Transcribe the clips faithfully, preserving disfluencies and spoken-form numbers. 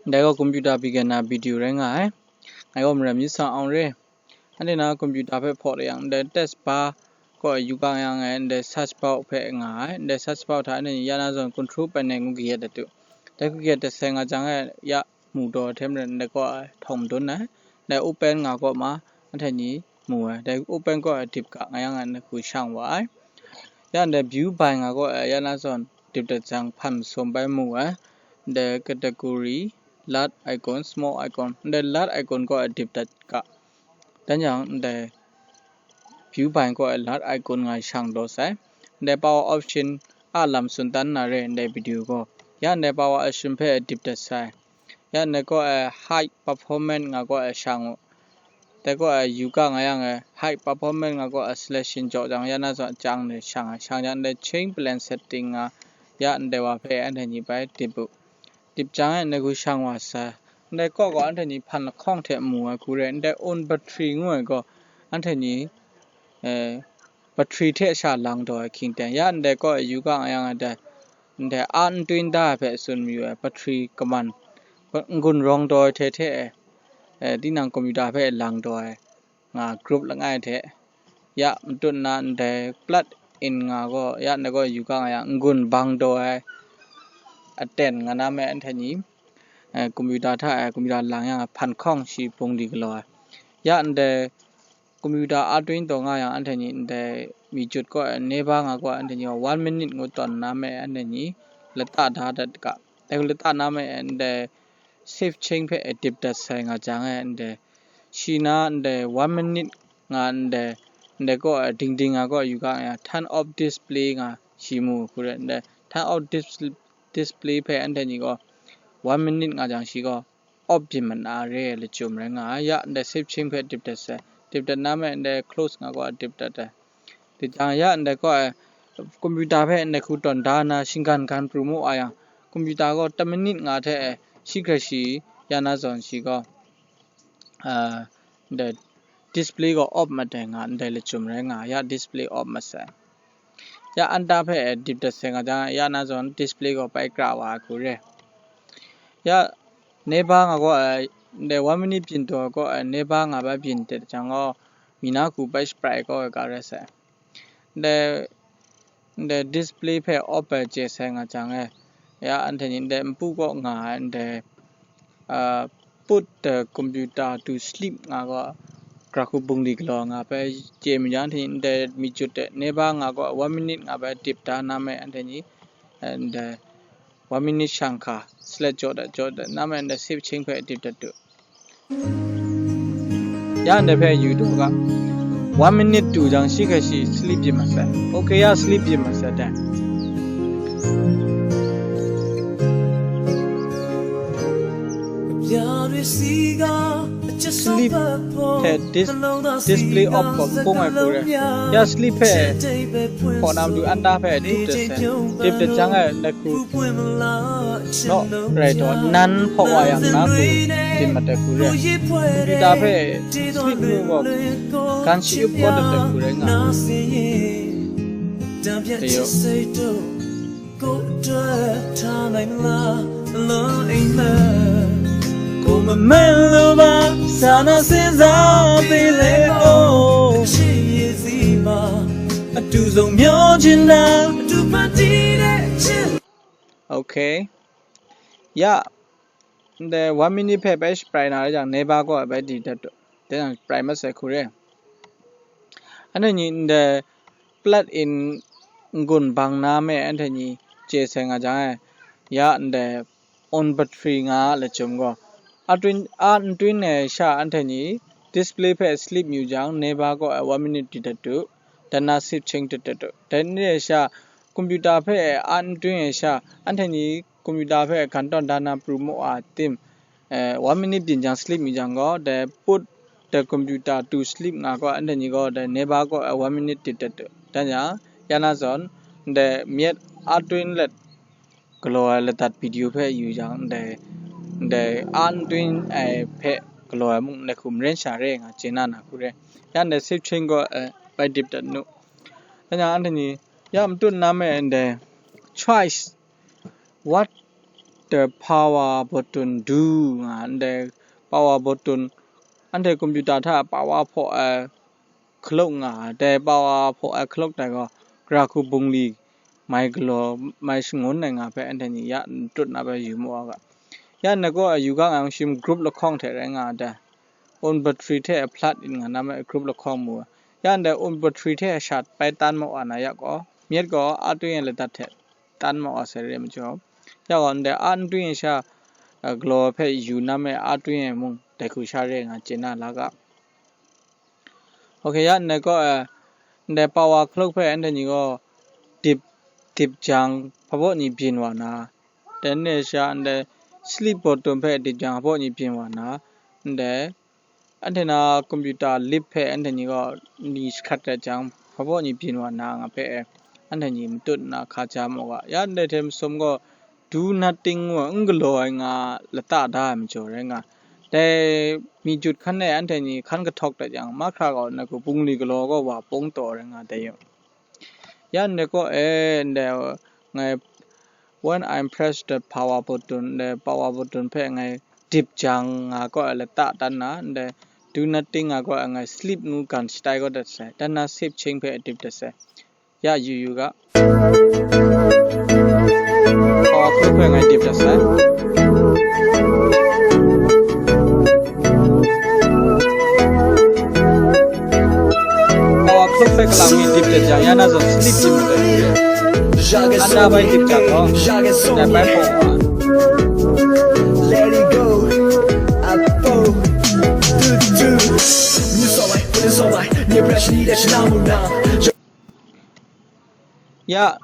Ndai gaw computer beginner video rai nga ai. Ngai gaw Maram Myit Sang Awng re. Anhte na computer hpe hpaw yang, ndai test bar gaw yu kang yang ai, ndai search bar hpe nga ai, ndai search bar hta anhte ni ya na zawn control panel ngu kayat dat u. Dai hku kayat dat sai nga jang e, ya mu taw ai hte maren, ndai kaw e htawng madun ai, ndai open nga kaw ma, anhte ni mu ai, dai open kaw e dip ga nga yang ai, ndai hku shang wa ai. Ya ndai view by nga kaw e ya na zawn dip dat jang hpan masum bai mu ai, ndai category, large icon, small icon, ndai large icon kaw e dip dat ga. Dan yang ndai view by kaw e large icon nga shang daw sai. Ndai power option a lam tsun dan na re ndai video gaw. Ya ndai power option hpe dip dat sai. Ya ndai kaw e high performance nga kaw e shang u. Dai kaw e yu ga nga yang e high performance nga kaw e selection jaw jang ya na zawn chyang ndai shang ai. Shang jang ndai chain blend setting nga ya ndai wa hpe anhte ni bai dip u. Dip jang e ndai hku shang wa sai. Ndai kaw gaw anhte ni hpan lahkawng hte mu ai hku re, ndai own battery ngu ai gaw, anhte ni, eh, battery hte sha lang daw ai hkying ten. Ya ndai kaw e yu ga nga yang ai dai, ndai a n tun da ai hpe tsun mayu ai, battery kaman, n-gun rawng daw ai hte hte e, eh, tinang computer hpe lang daw ai nga group langai hte, ya matut na ndai plug in nga gaw, ya ndai gaw yu ga nga yang, n-gun bang daw ai aten nga na me anhte ni, eh, computer hta e, computer lang yang hpan hkawng shi bung di galaw ai. Ya ndai computer a tun taw nga yang anhte ni ndai mi jut kaw e, neighbor nga kaw e, anhte ni gaw one minute ngu tawn na me anhte ni lata da dat ga. Dai lata na me ndai save chain hpe e dip dat sai nga jang e, ndai shi na ndai one minute nga ndai, ndai kaw e ding ding nga kaw yu ga nga turn off display nga shi mu hku re, ndai turn off dis-, display hpe anhte ni gaw one minute nga jang shi gaw off byin mat na re ai lachyum rai nga ai. Ya ndai save chain hpe dip dat sai. Dip dat na me ndai close nga kaw e dip dat ai. Dip jang ya ndai kaw e computer hpe ndai hku tawn da na shinggan gan pru mu wa yang, computer gaw ta minute nga hte e shi hkrai shi ya na zawn shi gaw, ah, ndai display gaw off mat ai nga ndai lachyum rai nga ai, ya display off mat sai. Ya anta hpe dip dat sai nga jang, ya na zawn display gaw bai kra wa ai hku re. Ya neighbor nga gaw, eh, ndai one minute byin taw ai gaw, eh, neighbor nga bai byin dat jang gaw, mi na hku bai shaprai kau ai ga rai sai. Ndai, ndai display hpe off ai chye sai nga jang e, ya anhte ni ndai npu kaw nga ai ndai, ah, put the computer to sleep nga gaw, gra hku bung di galaw nga bai chye mi jang, anhte ni ndai mi jut de, neighbor nga gaw one minute nga bai dip da na me, anhte ni, eh, ndai one minute shang hkra, select jaw dat, jaw dat na me, ndai save chain hpe dip dat du. Ya ndai hpe yu daw ga. One minute du jang shi hkrai shi sleep byin mat sai. Okay, ya sleep byin mat sai dai. Sleep hte dis-, display off gaw n bung ai hku re. Ya sleep hpe hpaw na matu anta hpe dip dat sai. Dip dat jang e ndai hku naw rai taw, nan hpaw wa yang na hku byin mat ai hku re. Computer hpe sleep ngu gaw, gan shi yup kawt dat ai hku rai nga ai. Tayo. Okay. Ya, ndai one minute hpe bai shaprai na rai jang, neighbor kaw bai di dat, dai jang shaprai mat sai hku re. Anhte ni ndai plug in n-gun bang na me anhte ni chye sai nga jang e, ya ndai on battery nga lachyum gaw, a tun, a n tun ai sha anhte ni display hpe sleep yu jang, neighbor kaw e one minute di dat du, dan na sip ching dat dat du. Dai ni e sha, computer hpe a n tun ai sha, anhte ni computer hpe gan tawn da na pru mu a tim, eh, one minute byin jang sleep mi jang gaw, dai put the computer to sleep nga gaw, anhte ni gaw dai neighbor kaw e one minute di dat du. Dan yang, ya na zawn, dai myit a tun let galaw ai ladat video hpe yu jang, ndai, ndai a n tun ai hpe galaw ai mung, ndai hku maren sha re nga chye na na hku re. Ya ndai sip ching gaw, eh, bai dip dat nu. Dan yang anhte ni, ya matut na me ndai choice, what the power button do nga, ndai power button, anhte computer hta power hpaw ai clock nga, dai power hpaw ai clock dai gaw, gara hku bungli mai galaw, mai shangun ai nga hpe anhte ni ya n tut na bai yu mu wa ga. Ya ndai gaw yu ga nga yang shim group lahkawng hte rai nga ai dai. Un battery hte a flood in nga na me group lahkawng mu ai. Ya ndai un battery hte sha bai tan ma wa na ya gaw, myit gaw a twi ai ladat hte tan ma wa sai re ai majaw, ya gaw ndai a n twi ai sha, a, galaw hpe yu na me a twi ai mung dai hku sha re nga chye na la ga. Ok, ya ndai gaw, eh, ndai power clock hpe anhte ni gaw dip, dip jang hpabaw ni byin wa na, dai ni sha ndai sleep button hpe dip jang hpabaw ni byin wa na, ndai anhte na computer lip hpe anhte ni gaw ni jahkrat dat jang, hpabaw ni byin wa na nga hpe, anhte ni matut nna hka ja mu ga. Ya ndai hte masum gaw, do nothing ngu ai, n galaw ai nga lata da ai majaw rai nga. Dai mi jut hkan e anhte ni hkan kahtawk dat yang, mahkra gaw na hku bungli galaw gaw wa pung taw rai nga dai yu. Ya ndai gaw e, ndai ngai, when I press the power button, ndai power button hpe ngai dip jang nga gaw e lata dan na, ndai do nothing nga gaw e ngai sleep ngu gan shatai gaw dat sai, dan na sip ching hpe dip dat sai. Ya yu yu ga. Power clock hpe ngai dip dat sai. Power clock hpe kalang mi dip dat jang, ya na zawn sleep di mu dat. Anda bai dip jang gaw, dai bai hpaw wa. Let it go. I fall. Do, do. You saw it, when it's all right. Your brush need that you know now. Ya,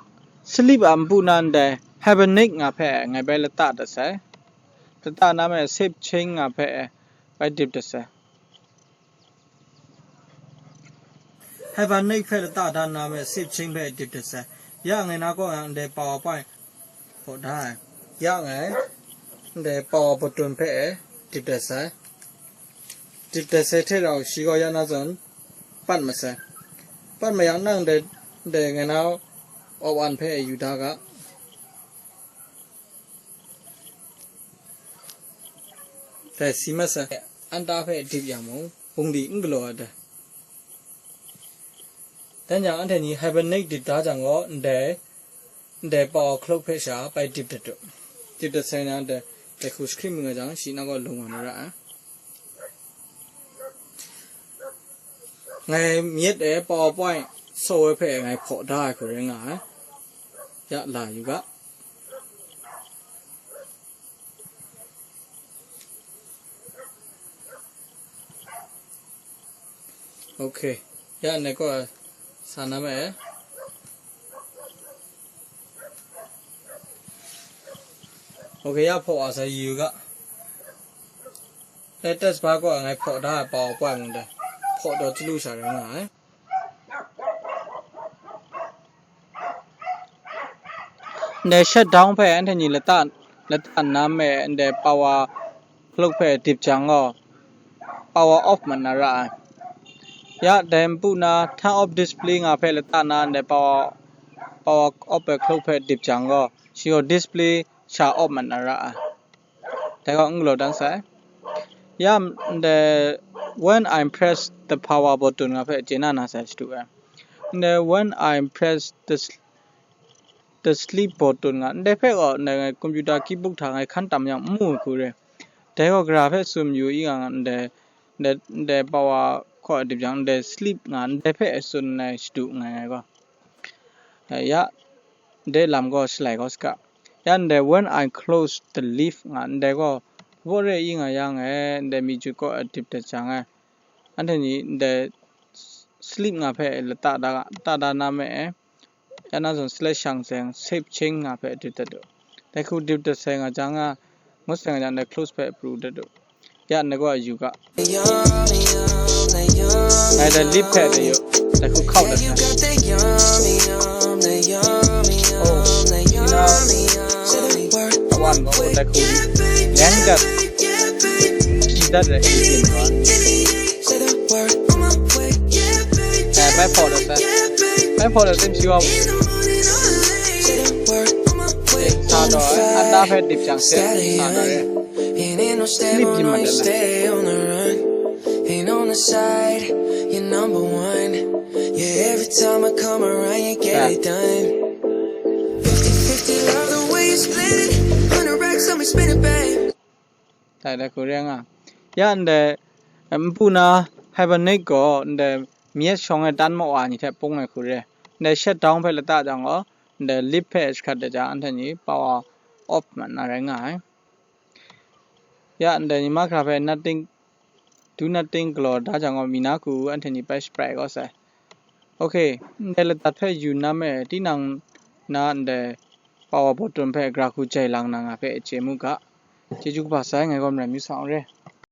sleep a npu na ndai, hibernate nga hpe ngai bai lata dat sai. Lata na me sip ching nga hpe bai dip dat sai. Hibernate hpe lata dan na me sip ching hpe dip dat sai. Ya ngai na kaw yang ndai power point hpaw da ai. Ya ngai ndai power button hpe dip dat sai. Dip dat sai hte rau shi gaw ya na zawn, pat masai. Pat mayang nang dai, dai ngai na off on hpe yu da ga. Dai si masai, anta hpe dip yang mung, bungli n galaw ai dai. Dan yang anhte ni hibernate dip da jang gaw, ndai, ndai power clock hpe sha bai dip dat u. Dip dat sai na, ndai, dai hku screen mi nga jang, shi na gaw lung wa na ra ai. Ngai myit e PowerPoint software hpe ngai hpaw da ai hku rai nga ai. Ya la yu ga. Ok. Ya, nai kaw sa na ma e. Ok, ya hpaw wa sa yu ga. Latest ba kaw ngai hpaw da ai PowerPoint mung dai. Hpaw daw chyalu sha rai nga ai. Ndai shutdown hpe anhte ni lata, lata na me, ndai power clock hpe dip jang gaw, power off mat na ra ai. Ya, dai npu na turn off display nga hpe lata na, ndai power, power off ai clock hpe dip jang gaw, shi gaw display sha off mat na ra ai. Dai gaw n galaw dan sai. Ya, ndai, when I press the power button nga hpe chye na na sai shadu ai. Ndai, when I press the sl-, the sleep button nga, ndai hpe gaw, ndai ngai computer keyboard hta ngai hkan tam yang n mu ai hku re. Dai gaw gara hpe tsun yu i nga, ndai, ndai, ndai power hkaw dip jang, ndai sleep nga, ndai hpe tsun ai shadu nngai ngai gaw. Eh, ya, ndai lam gaw shalai gaw saga. Ya ndai, when I close the lid nga, ndai gaw, hpabaw re i nga yang e, ndai mi jut gaw a dip dat jang e. Anhte ni ndai sleep nga hpe lata da, lata da na me e. Ya na zawn slash shang seng, save change nga hpe dip dat u. Dai hku dip dat sai nga jang a, ngut sai nga jang dai close hpe pru dat u. Ya, nai gaw a yu ga. Ngai dai lip hpe dai yu. Dai hku hkau dat na. Oh, ina, awan gaw dai hku leng dat, i dat re, i byin gaw. Eh, bai hpaw dat sai. Bai hpaw dat tim shi wa. Eh, sa daw, eh, Ta hpe dip jang se, sa na re. Ain't no stable, no, you stay on the run. Ain't on the side, you're number one. Yeah, every time I come around, you get it done. Fifty fifty, love the way you split it. Hundred racks, I'ma spin it back. 带来口令啊。Ya ndai, mpu na hibernate gaw ndai myet shawng e tan mawa ni hte pung ai hku re. Ndai shutdown hpe lata jang gaw, ndai lip hpe shahkat de jang, anhte ni power off mat na rai nga ai. Ya ndai ni mahkra hpe nothing, do nothing galaw da jang gaw, mi na ku anhte ni bai shaprai kau sai. Ok, ndai ladat hpe yu na me, tinang na ndai power button hpe gra hku jai lang na nga hpe chye mu ga. Chyeju kaba sai, ngai gaw marai myu sa n re.